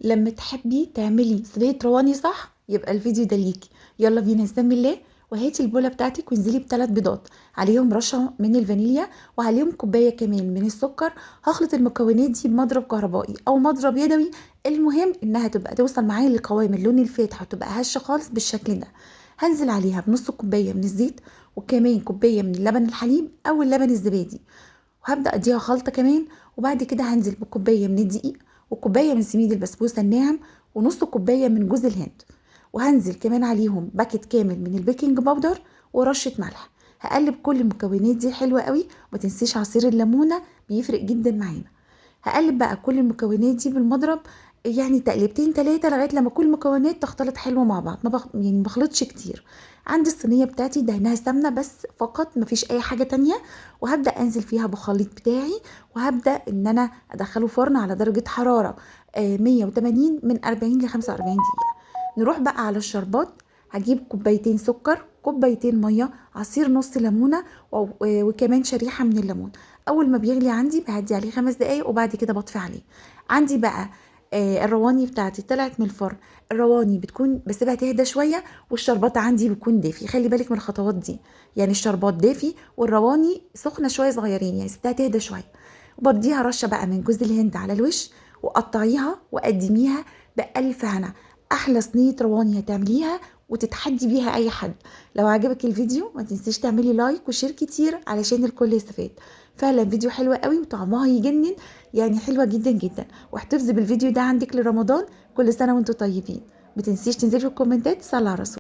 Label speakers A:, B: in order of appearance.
A: لما تحبي تعملي صينية رواني صح يبقى الفيديو ده ليكي. يلا بينا نسمي الله. وهاتي البوله بتاعتك وانزلي ب3 بيضات، عليهم رشه من الفانيليا وعليهم كوباية كمان من السكر. هخلط المكونات دي بمضرب كهربائي او مضرب يدوي، المهم انها تبقى توصل معايا لقوام اللون الفاتح وتبقى هشه خالص بالشكل ده. هنزل عليها بنص كوباية من الزيت وكمان كوباية من اللبن الحليب او اللبن الزبادي، وهبدا اديها خلطه كمان. وبعد كده هنزل بكوبايه من الدقيق وكوبايه من سميد البسبوسه الناعم ونص كوباية من جوز الهند، وهنزل كمان عليهم باكت كامل من ال baking powder ورشه ملح. هقلب كل المكونات دي حلوة قوي، وما تنسيش عصير الليمونه بيفرق جدا معانا. هقلب بقى كل المكونات دي بالمضرب، يعني تقلبتين 3 لغاية لما كل المكونات تختلط حلو مع بعض، ما بخلطش كتير. عندي الصينية بتاعتي دهنها سمنه بس فقط، مفيش اي حاجة تانية، وهبدا انزل فيها بخليط بتاعي، وهبدا ان انا ادخله فرن على درجه حرارة 180 من 40 ل 45 دقيقة. نروح بقى على الشربات. هجيب كوبايتين سكر، كوبايتين مية، عصير نص ليمونه وكمان شريحة من الليمون. اول ما بيغلي عندي بهدي عليه 5 دقايق وبعد كده بطفي عليه. عندي بقى الرواني بتاعتي طلعت من الفرن، الرواني بتكون بسيبها تهدى شوية، والشربات عندي بيكون دافي. خلي بالك من الخطوات دي، يعني الشربات دافي والرواني سخنة شوية صغيرين، يعني سبتها تهدى شوية. وبديها رشه بقى من جوز الهند على الوش، وقطعيها وقدميها بألف هنا. احلى صينية رواني هتعمليها وتتحدي بيها اي حد. لو عجبك الفيديو ما تنسيش تعملي like و share كتير علشان الكل يستفاد. فعلا فيديو حلو قوي وطعمها يجنن، يعني حلوة جدا جدا. واحتفظي بالفيديو ده عندك لرمضان. كل سنة وانتم طيبين. ما تنسيش تنزلي في الكومنتات. صلى على رسول.